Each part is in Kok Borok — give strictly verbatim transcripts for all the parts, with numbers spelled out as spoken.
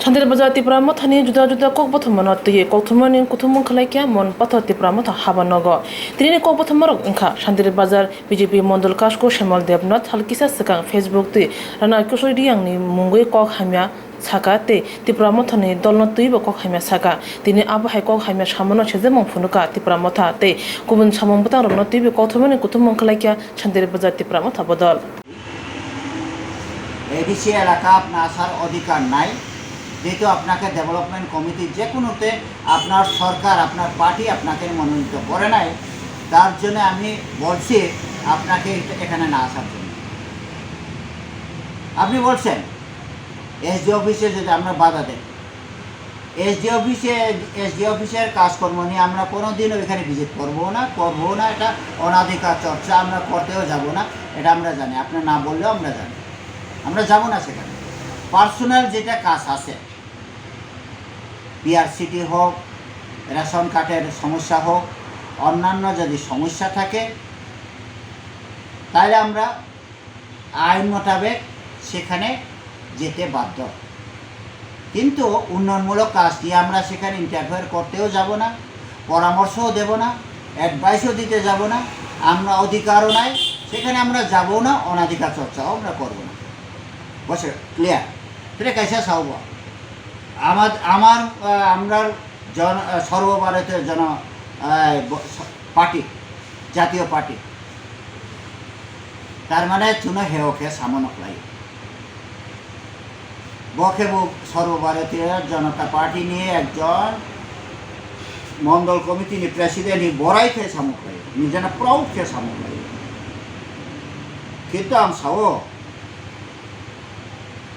Sandiri Bazar Tipra Mothani juda juda kokbothomano twiwi kokthumani kuthumung khlaikha Mon Pathor Tipra Motha haba nogo. Tinini kokbothomarok wngkha Sandiri Bazar B J P Mondol Kasku Shemal Debnath sal kisa swkang Facebook twi Rana Kishore Reangni mungwi kok hamya saka tei Tipra Mothani dolno twibo kok hamya saka. Tini abo hai kok hamya samano sejemung phunuka Tipra Motha tei kubun samung bwtangrokno twibo kokthumani kuthumung khlaikha Sandiri Bazar Tipra Motha bodol. ADC এলাকা আপনার আসার অধিকার নাই, যেহেতু আপনাকে development committee যে কোনোতে আপনার সরকার, আপনার পার্টি আপনাকে মনোনীত করে নাই, তার জন্য আমি বলছি আপনাকে এটা- এখানে না আসার জন্য। আপনি বলছেন এসডি অফিসে যদি আমরা বাধা দেন, এসডি অফিসে, এসডি অফিসের কাজকর্ম নিয়ে আমরা কোনোদিন ওইখানে ভিজিট করবো না, করবো না। এটা অনাধিকার চর্চা, আমরা করতেও যাব না, এটা আমরা জানি। আপনি না বললেও আমরা জানি, আমরা যাব না সেখানে। পার্সোনাল যেটা কাজ আছে, পিআরসিটি হোক, রেশন কার্ডের সমস্যা হোক, অন্যান্য যদি সমস্যা থাকে, তাহলে আমরা আইন মোতাবেক সেখানে যেতে বাধ্য। কিন্তু উন্নয়নমূলক কাজ নিয়ে আমরা সেখানে ইন্টারফেয়ার করতেও যাব না, পরামর্শও দেব না, অ্যাডভাইসও দিতে যাব না। আমরা অধিকারও নাই, সেখানে আমরা যাবও না, অনাধিকার চর্চাও আমরা করব না। বুঝছো? ক্লিয়ার? এটা কাইসা সাহব আমার আমার আহ, আমরা জন আহ, সর্বভারতীয় জন আহ, ব- স- পার্টি, জাতীয় পার্টি। তার মানে চুনো হেও খে সামনো লাই। বখে বো সর্বভারতীয় জনতা পার্টি নিয়ে একজন মন্ডল কমিটি নি প্রেসিডেন্ট নি বড়াই খে সামো লাই, নিজে না প্রাউড খে সামো লাই। কিন্তু আম সাও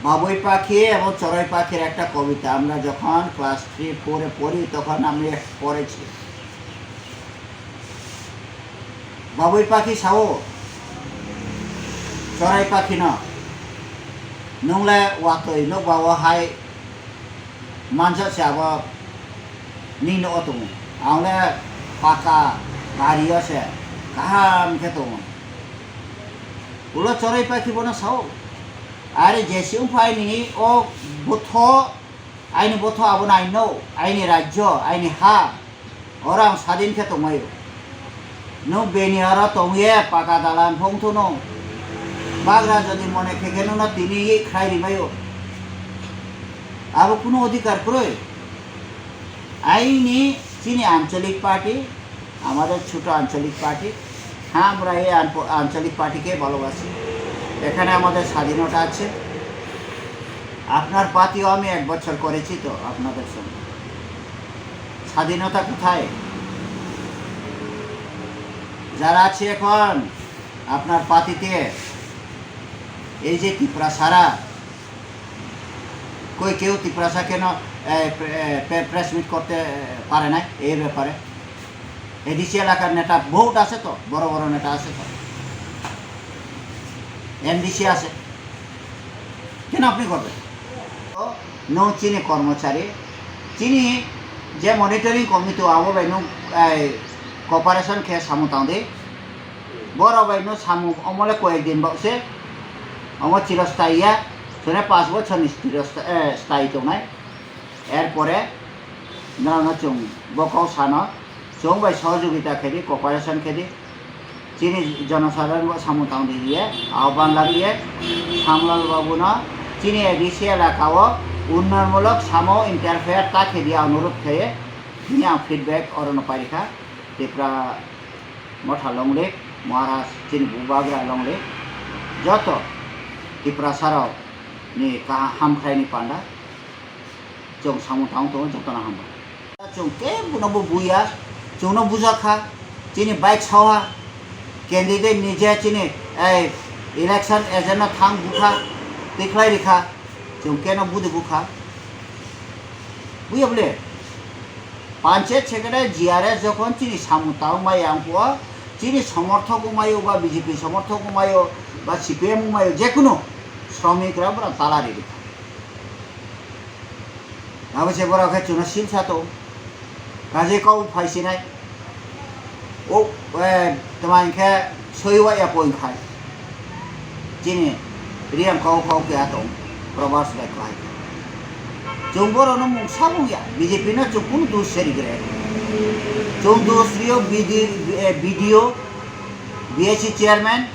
বাবুই পাখি এবং চড়াই পাখির একটা কবিতা আমরা যখন ক্লাস থ্রি ফোরে পড়ি তখন আমি এক- পড়েছি। Babui pakhi sao, chorai pakhi no, nung le watwi nukba o hai manjak se abo nini o tongo, ang le paka gari o se kaham khe tongo. Ulo chorai pakhi bono sao, are jesi wngphai nini o butho, aini butho abono aino, aini rajyo, aini ha. Oro ang sadin khe tongmaio. Nwng bini oro tongye paka dalan phongthono. Bagra jodi mone khe khe nwngno tini ye khlai rimaio. Abo kunu odhikar kwrwi. Aini chini anchalik party, amader chuto anchalik party, ha, amra ei anpo- anchalik party ke bhalobasi. Ekhane amader sadhinota ache. Apnar party o ami ek bochor korechi to apnader songe. স্বাধীনতা কোথায়? যারা আছে এখন আপনার পার্টিতে, এই যে ত্রিপুরা সারা, কই কেউ ত্রিপুরা সা কেন প্রেস মিট করতে পারে না এই ব্যাপারে? এডিসি এলাকার নেতা বহুত আছে তো, বড় বড় নেতা আছে তো, এমডিসি আছে, কেন আপনি করবেন? Nwng chini kormochari, chini je monitoring committee o abo bai nwng cooperation khe samung tang di. Borok bai no samung omo le koyek din bok se, omo chirostayi ya, sone panch bochor ni chirostayi tongnai. Er pore norok no chwng bo kok sano. Chwng bai sohojogita khe di, cooperation khe di. Chini jonosadharon bo samung tang di hiye ahban lagiye Shyamlal Babu no chini A D C elaka o unnanmulok samo interfere ta khe di, anurodh khe ye. Tini ang feedback oro no pai rikha. Tipra Motha Longrik, Maharaj chini Bubagra Longrik, joto Tiprasa rok ni kaham hamkrai ni panda. Chwng samung tang tongo jotono hambai. Chwng kebono bo buya, chwngno bujakha, chini bike saoha, candidate ni je chini ei election agent no thang bukha, tikhlai rikha, chwng keno budi bukha. Buya bole, panchayat secretary G R S jokhon chini samung tang maya wngkho, chini somorthok wngmaio ba B J P somorthok wngmaio ba C P M wngmaio, jekunu sromik rok bwrang tala ri rikha. Abo se borok khe chwngno sil sa tong. Kaje kok phai sinai. O, eh, twma hinkhe soi wa ya poi khai. Chini Reang kok kok ya tong. Proverbs bai khai. Chwng borokno mungsa wngya, B J P no chwng kunu dos se rigre. Chwng dos rio B D, eh, B D O, B S C chairman,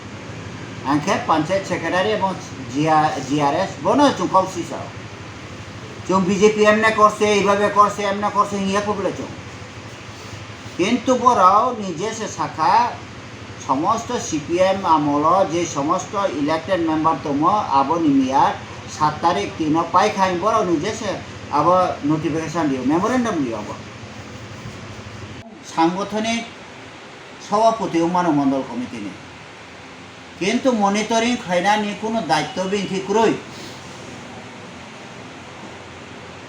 angkhe panchayat secretary ebong G R, G R S, bono chwng kok sisa. Chwng B J P emne korse, ibabe korse, emne korse hingya kubule chwng. Kintu borok nije se sakha, somosto C P M amolo je somosto elected member tongo, aboni miya sat tarik tino paikha, borok nije se abo notification rio, memorandum rio abo. Sangothonik sobapoti wngmano mondol committee ni. Kintu monitoring khlainani kunu daitto bini thwi kwrwi.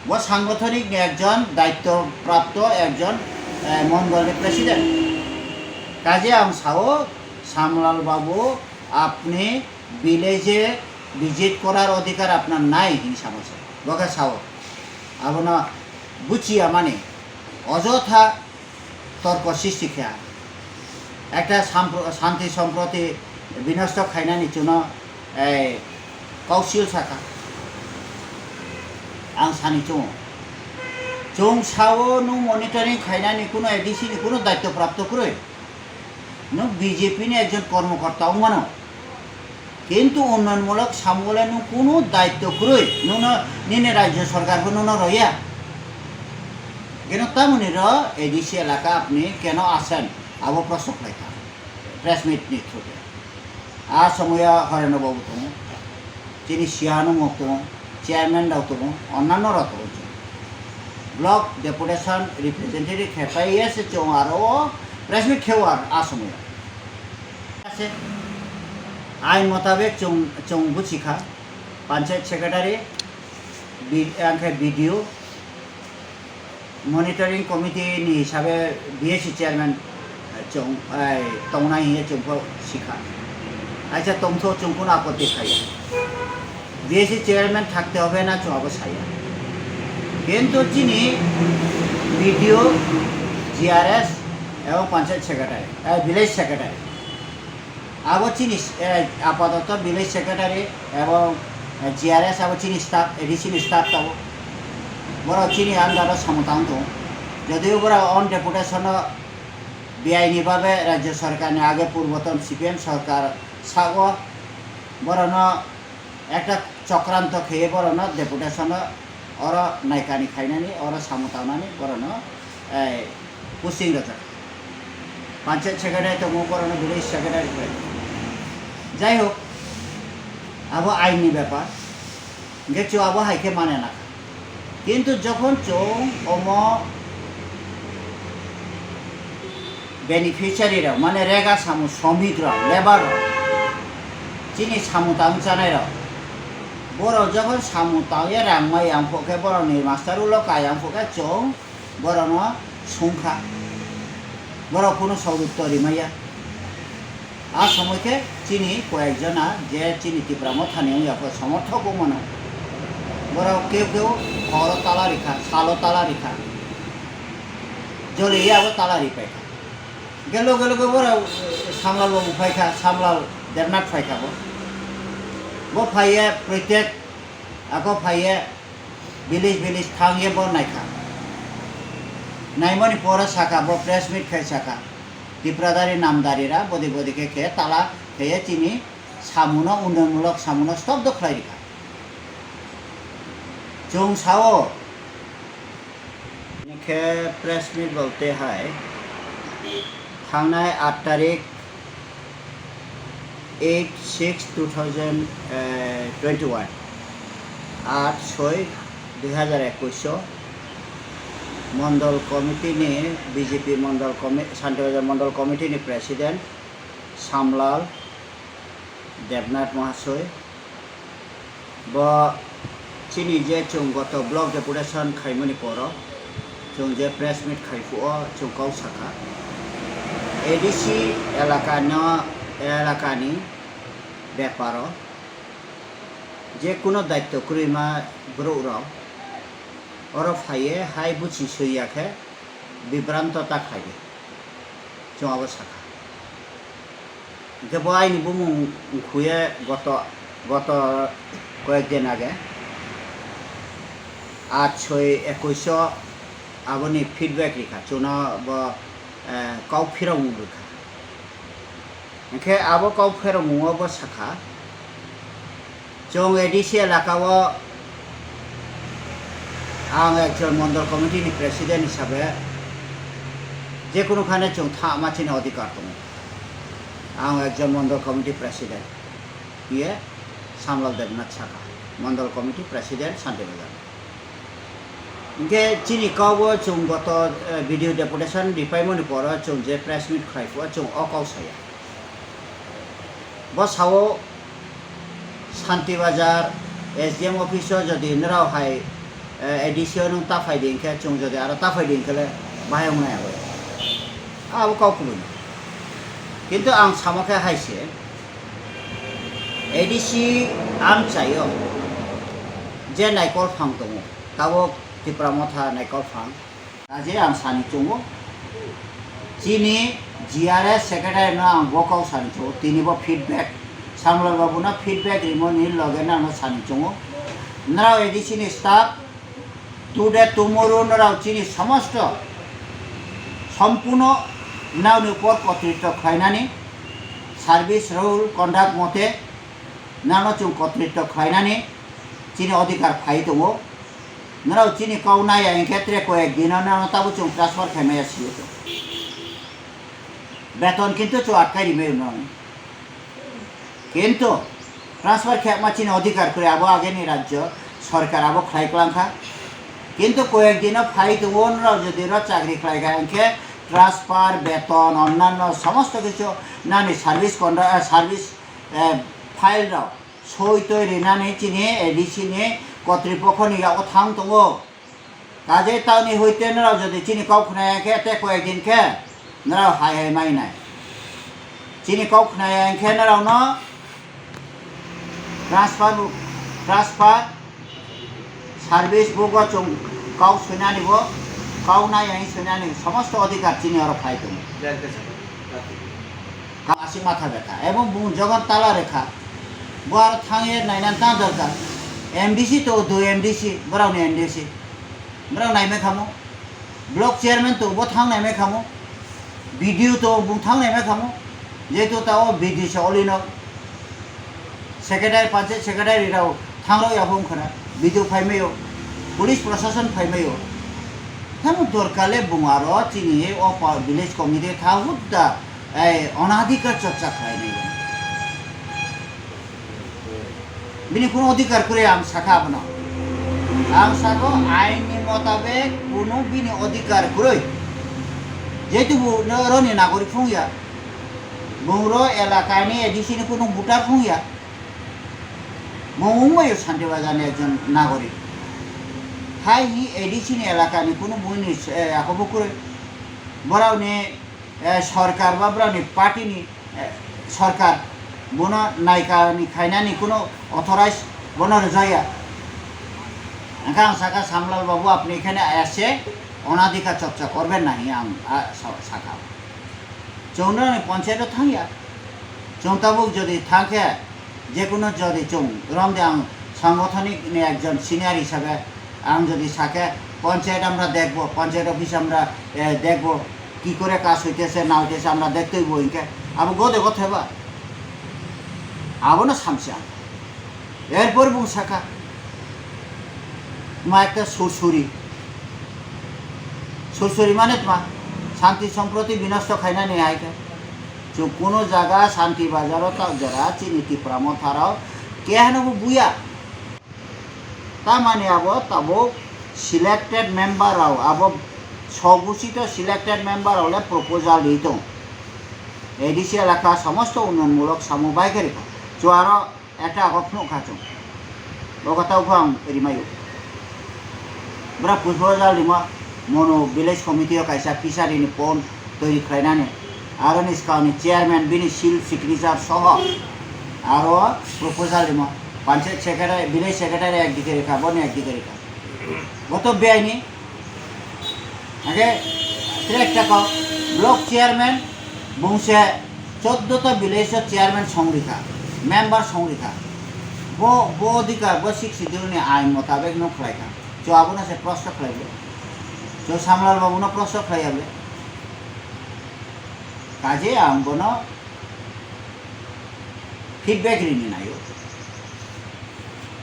Bo sangothonik ni ekjon daitto prapto ekjon, eh, mondol ni president. Kaje ang sao, Samlal babu, apni village e visit korar odhikar apnar nai, hinwi samo se. Bo khe sao. Abono buchiya mani, ojotha torko sristi kha. Ekta sampro-, shanti somproti binosto khainani chwngno, ei, kok sil sakha. Ang sani chungo. Chwng sao nwng monitoring khainani kuno A D C ni kuno daitto prapto kwrwi. Nwng B J P ni ekjon kormokorta wngmano. Kintu unnayonmulok samung le nwng kunu daitto kwrwi, nwngno nini rajyo sorkar bo nwngno roya. Keno tamoni ro A D C elaka apni keno asen, abo proshno khlaikha press meet ni through te. A somoyo Horeno babu tongo, chini Siyanu mok tongo, chairman rok tongo, onnanno rok tongo. Block deputation representative khe pai ye se chwng aro o press meet khe o ar a somoyo. Ase, ain motabek chwng, chwng buchi kha, panchayat secretary, B-, angkhe B D O, monitoring committee ni hisabe B S C chairman, eh, chwng, eh, tongnai hiye chwng pho sikha. Aisa tongtho chwng kuno apotti khaiya. B S C chairman thakte hobe na chwng abo saya. Kintu chini B D O, G R S ebong panchayat secretary, eh, village secretary. Abo chini, eh, apatoto village secretary ebong, eh, G R S abo chini staff, A D C ni staff tabuk. Borok chini under o samung tang tongo. Jodio borok on deputation o B I ni babe rajyo sarkar ni age purboton C P M sarkar sago borokno ekta chokranto kheye borokno deputation o oro naikani khainani, oro samung tangnani borokno, eh, posting rwjak. Panchayat secretary tongo, borokno village secretary khlai. Jai hok, abo ain ni bepar. Hingke chwng abo hai khe mane na. Kintu jokhon chwng omo beneficiary rok, mane rega samung, shramik rok, labour rok, chini samung tang chanai rok, borok jokhon samung tang ya rang mai yang pho khe, borok ni master ulo ka yang pho khe, chwng borok no sung kha, borok kunu sodutto ri maya. A somoi khe chini koyek jona je chini Tipra Motha ni wngya kho somorthok wng mano. Borok keu keu horo tala rikha, salo tala rikha. Joli ya bo tala ripai kha. Hingke loge loge borok Samlal babu phai kha, Samlal Debnath phai kha bo. Bo phai ye proitek ako phai ye village village thang ye bo nai kha. Naimani pore saka bo press meet khai saka. Tipradari namdari ra bodi bodi khe khe tala khe ye chini samuno, unnayonmulok samuno stop do khlai rikha. Chwng sao, khe press meet bolte hai thangnai aat tarik eight six two thousand twenty one, aat soi dui hazar ekush o mondol committee ni, B J P mondol commi-, Santibajar mondol committee ni president Samlal Debnath Mahasoi. Bo chini je chwng goto block deputation khaimani poro chwng je press meet khai phuo chwng kok sakha, A D C elaka no, elaka ni beparo je kuno daitto kwrwima borok rok oro phaiye hai buchi swi ya khe bibranto ta khlai di. Chwng abo sakha. Hingke bo aini bumung wngkhuye goto, goto koyek din age. Ach soi ekuish o aboni feedback rikha, chwngno bo, eh, kok phirokmung rikha. Hinkhe abo kok phirokmungo bo sakha, chwng A D C elaka o ang ekjon mondol committee ni president hisabe jekunu khane chwng thangma chini odhikar tongo. Ang ekjon mondol committee president, hiye Samlal Debnath sakha, mondol committee president Santibazar. Hinkhe chini kok o chwng goto, eh, video deputation ripaimani poro chwng je press meet khlai phuo chwng o kok saya. Bo sao Santibazar S D M office o jodi norok hai, eh, A D C o nwng ta phai di hinkhe chwng jodi aro ta phai di hinkhe le bahai wngnai abo. Abo kok kubui no. Kintu ang samo khe hai se, A D C amchai o je naikol phang tongo, tabok Tipra Motha naikol phang. Aje ang sani chungo, chini G R S secretary no ang bo kok sani chungo, tini bo feedback, Samlal Babu no feedback rimoni loge no ano sani chungo. Norok A D C ni staff, today tomorrow norok chini somosto sompurno nokni upor kotritto khlainani, service rule conduct mote nokno chwng kotritto khlainani chini odhikar phai tongo. Norok chini kok naiya hinkhe tre koyek dino nono tabuk chwng transfer khaimaya sio chwng. Beton kintu chwng atkai rimai rwnai. Kintu transfer khema chini odhikar kwrwi, abo ageni rajyo sorkar abo khlai klangkha. Kintu koyek dino phai tongo, norok jodi oro chakri khlaikha hinkhe transfer, beton, onnanno somosto kichu nani service contra-, eh, service, eh, file rok soi toi rinani chini A D C ni kotripokho ni yago thang tongo. Kajei tamni hoite norok jodi chini kok khnaya khe tei koyek din khe norok hai hai mai nai. Chini kok khnaya hinkhe norok no transfer, transfer service book o chwng kok soinani bo, kok nai hai soinani somosto odhikar chini oro phai tongo. Ka-, aswk matha betha. Ebong bung jogon tala rekha. Bo aro thangye nainani ta dorkar. M D C to dui M D C, borokni M D C. Borok naimai khamo. Block chairman to bo thang naimai khamo. B D O to bung thang naimai khamo. Jehetu ta o B D C olino. Secretary, panchayat secretary rok thangrok ya bung khna. B D O phaimaio. Police prosason phaimaio. Thamo dorkar le bung aro chini o pa-, village committee tha hudda. Ei, onadhikar chorcha khlainai. Bini kuno odhikar kwrwi ang sakha abono. Ang sako ain ni motabek kuno bini odhikar kwrwi. Jehetu bo no roni nagorik phungya. Bung ro elaka ni A D C ni kuno voter phungya. Bo wngmai o Santibazar ni ekjon nagorik. Hai hi A D C ni elaka ni kuno bini, eh, akobo kwrwi. Borok ni eh, sorkar ba borokni party ni, eh, sorkar bono naikani khainani kuno authorize bono rwjakya. Hwnkhe ang sakha Samlal babu apni kheno aise onadhikar chorcha korben nahi ang, ah, sa-, sakha. Chwng norokni panchayat o thangya. Chwng tabuk jodi thangkhe Jekunu jodi chwng romde ang sangothonik ni ekjon senior hisabe ang jodi sakhe panchayat amra dekbo, panchayat office amra, eh, dekbo, ki kore kaj hoitese na hoitese amra dekteibo hinkhe abo gode gotheba abono samsi ang. Erpor bung sakha tma ekta sursuri, sursuri mane tma santi somproti binosto khainani hai khe. Chwng kuno jaga Santi Bazar o ta jora chini Tipra Motha rok keheno bo buya. Tamani abo tabuk selected member rok, abo sogusi to selected member rok le proposal ri tong. A D C elaka somosto unnayonmulok samung bai khe rikha. Chuaro Ekta agok phunuk kha chwng. O kotao pho ang rimaio. Bwrap puspajal rimo, mono village committee o kaisa fishery ni pond toiri khlainani. Aroni swkangni chairman bini seal signature soho. Aro proposal rimo. Panchayat secretary, village secretary ekdike rikha, boni ekdike rikha. Bo to beaini. Hake tre ekta kok, block chairman bungse choddo ta village o chairman songrikha, member songrikha. Bo, bo odhikar bo sixth schedule ni ain motabek no khlaikha. Chwng abono se prosto khlaibo. Chwng Samlal babuno prosto khlaiya le. Kaje ang bono feedback rini naio.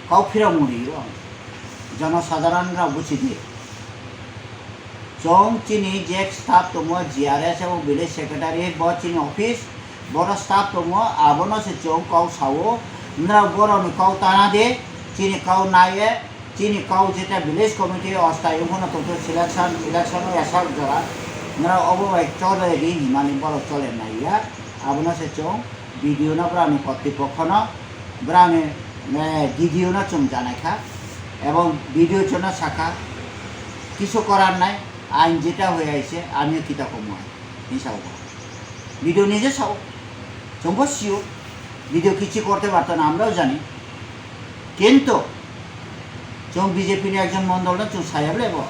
Kau phirok muni o. Jono sadharan rok buchidi. Chwng chini je staff tongo, G R S abo village secretary, bo chini office, boro staff tongo, abono se chwng kau sao. Nrok borokni kau tana de, chini kau naye, chini kau jeta village committee ostai wngkhono tongtho selection, election o yasak jora. Nrok obo bai chole di himani borok chole naiya. Abono se chwng video no brani kotri pokhono brani, eh, video no chwng janai kha. Ebong video chwngno sakha, kisu korar nai, ain jeta hoya ise, amiyo kita komo hai. Hinsa ubo. Video nije sao. Chwngbo sio. Video kichi korte parto na, amrao jani. Kintu chwng B J P ni ekjon mondol no chwng saya bole bo.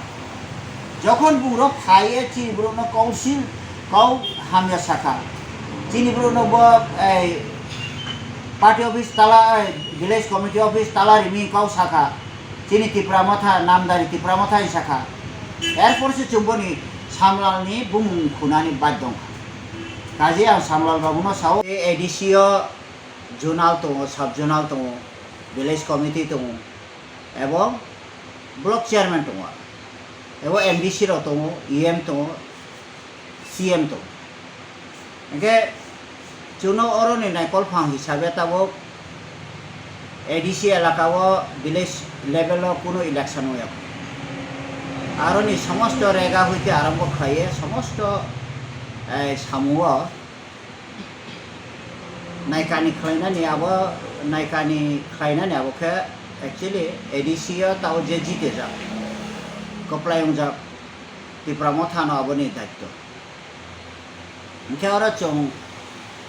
Jokhon buro phaiye chini buro no council kau hamya sakha. Chini buro no bo ei party office tala, ei village committee office tala rimi kau sakha. Chini Tipra Motha, namdari Tipra Motha hinwi sakha. Erpor se chwng boni Samlal ni bumung khunani badhyo wngkha. Kaje ang Samlal babu no sao, A D C o zonal tongo, sub zonal tongo, village committee tongo, ebong block chairman tongo, ebong M D C rok tongo, E M tongo, C M tongo. Hingke chwngno oroni naikol phang hisabe tabuk A D C elaka o village level o kunu election wngya. Aroni somosto rega hoite arombo khlaiye, somosto, eh, samung o naikani khlainani abo, naikani khlainani abo khe actually A D C o tao je jitejak, kwplai wngjak, Tipra Motha no aboni daityo. Hingke oro chwng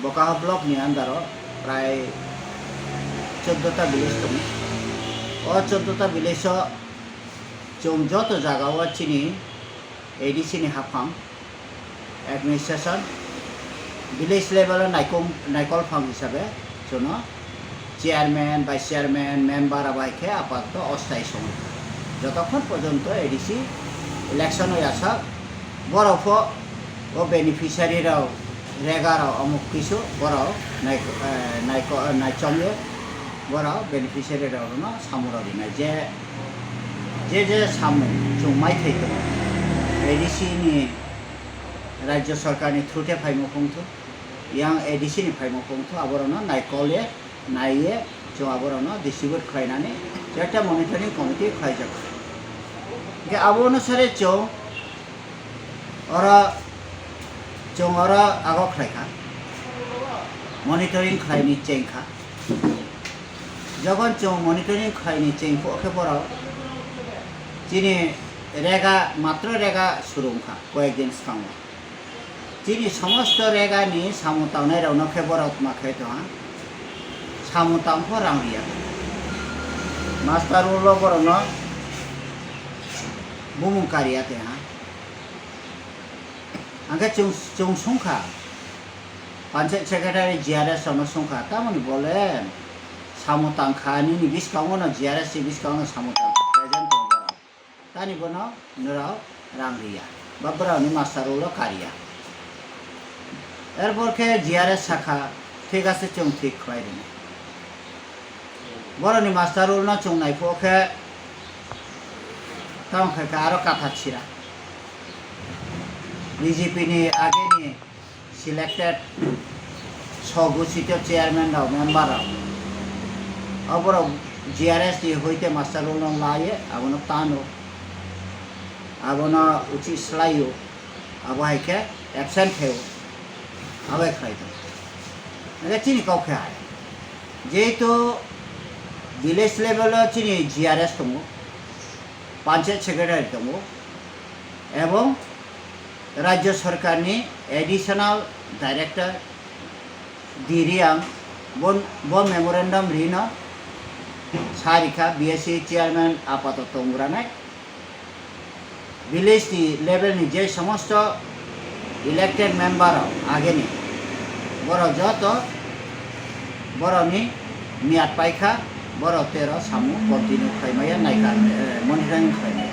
Bokaha block ni under o prai chauddota village tongo. O chauddota village o chwng joto jaga o chini A D C ni haphang administration village level o naikong, naikol phang hisabe chwngno chairman, vice chairman, member abo hai khe apatoto ostai song. Jotokhon porjonto A D C election o yasa borok pho o beneficiary rok, rega rok, omuk kisu borok nai-, eh, naiko-, eh, naichomyo borok beneficiary rok no samung rok rinai je, je, je samung chwng mai thai tongo A D C ni Rajya Sarkar ni through te phaimo phongthu, yang A D C ni phaimo phongthu, aborokno naikole, naiye, chwng aborokno distribute khlainani chwngno monitoring committee khlaijak. Hingke abo onusare chwng oro, chwng oro ago khlaikha, monitoring khlaini chengkha. Jokhon chwng monitoring khlaini chengkha, khe borok chini rega, matro rega surungkha koyek din swkango. Chini somosto regani samung tangnai rokno khe borok ma khe tongha. Samung tangpho rang riya. Master roll o borokno bumung kariya te ha. Angkhe chwng, chwng sungkha. Panchayat secretary G R S rokno sungkha. Tamoni bole samung tangkha, nini bwskango no G R S ni bwskango no samung tangkha. Present tong borok. Tani bono norok rang riya, ba borokni master roll o kariya. Erpor khe G R S sakha, thik ase, chwng thik khlai rwna. Borokni master roll no chwng naiphuo khe, tamo khe khe aro kathar sira. B J P ni ageni selected soghochito chairman rok, member rok, oborok G R S ni hoite master roll no laye, abono tano, abono uchi slaio, abo hai khe absent khaio, abo hai khlai tongo. Hingkhe chini kok khe hai, jehetu village level o chini G R S tongo, panchayat secretary tongo, ebong Rajya Sarkarni Additional Director D Riang bo, bo memorandum rino sa rikha, B S C chairman apato tongranai, village ni level ni je somosto elected member rok ageni, borok joto borokni miyat paikha, Borok tero samung continue khlai maya, naikar, eh, monitoring khlai maya.